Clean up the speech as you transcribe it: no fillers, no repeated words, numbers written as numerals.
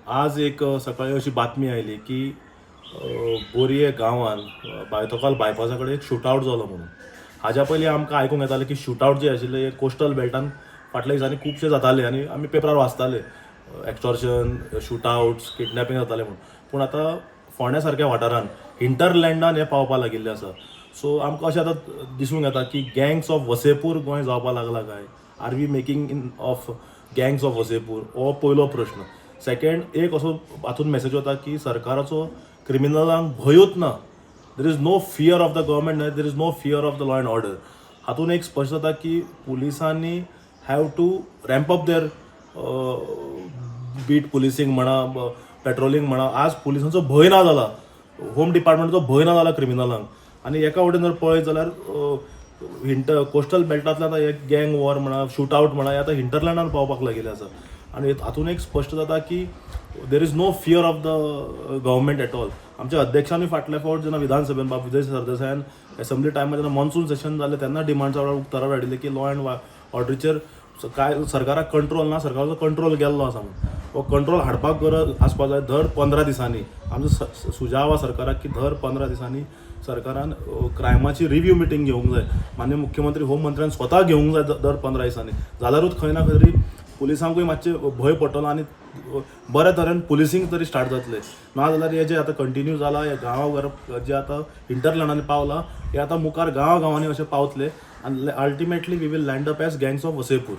आज एक सकाळी अशी बातमी आयली की बोरये गांवान बायतोकाल बायपासा कडेन एक शूट आवट जालो म्हणून. हाज्या पयलीं आमकां आयकूंक येतालें की शूट आवट जे आशिल्ले कोस्टल बेल्टान फाटल्या दिसांनी खुबशे जाताले आनी आमी पेपरार वाचताले, एक्सटॉर्शन, शूट आवट्स, किडनॅपिंग जाताले म्हणून. पूण आतां फोंड्या सारक्या वाठारान, हिंटरलँडान हें पावपाक लागिल्लें आसा. सो आमकां अशें आतां दिसूंक येता की गँग्स ऑफ वसेपूर गोंय जावपाक लागला काय? Are we making in of Gangs of Wasseypur? हो पयलो प्रश्न. सेकंड, एक असो हातून मेसेज वता की सरकाराचो क्रिमिनलांक भंयूच ना. There is no fear of the government, there is no fear of the law and order. हातून एक स्पश्ट जाता की पुलिसांनी have to ramp up their beat policing म्हणा, पेट्रोलिंग म्हणा. आज पुलिसांचो भंय ना जाला, होम डिपार्टमेंटचो भंय ना जाला क्रिमिनलांक. आनी एका वटेन जर पळयत जाल्यार हिंटर कोस्टल बेल्टांतल्यान आतां एक गँग वॉर म्हणा, शूट आवट म्हणा, हे आतां हिंटरलँडान पावपाक लागिल्लें आसा. आनी हातून एक स्पश्ट जाता की there is no fear of the government at all. आमच्या अध्यक्षांनी फाटल्या फावट जेन्ना विधानसभेन बाब विजय सरदेसायान एसेंब्ली टायमार जेन्ना मॉन्सून सेशन जालें, तेन्ना डिमांड्सा वेळार उक्ताडार हाडिल्लें की लॉ अँड ऑर्डरीचेर काय सरकाराक कंट्रोल ना, सरकाराचो कंट्रोल गेल्लो आसा म्हणून. हो कंट्रोल हाडपाक गरज आसपा जाय. दर 15 दिसांनी आमचो सुजाव आसा सरकाराक की दर 15 दिसांनी सरकारान क्रायमाची रिव्यू मिटींग घेवंक जाय. माननीय मुख्यमंत्री, होम मंत्र्यान स्वता घेवंक जाय दर 15 दिसांनी. जाल्यारूच खंय ना खंय तरी पुलिसांकूय मातशें भंय पडटलो आनी बऱ्या तरेन पुलिसींग तरी स्टार्ट जातलें. ना जाल्यार हे जे आतां कंटिन्यू जाला, हे गांवाघर जे आतां हिंटरलँडांनी पावला, हे आतां मुखार गांवा गांवांनी अशें पावतले आनी ultimately we will land up as Gangs of Wasseypur.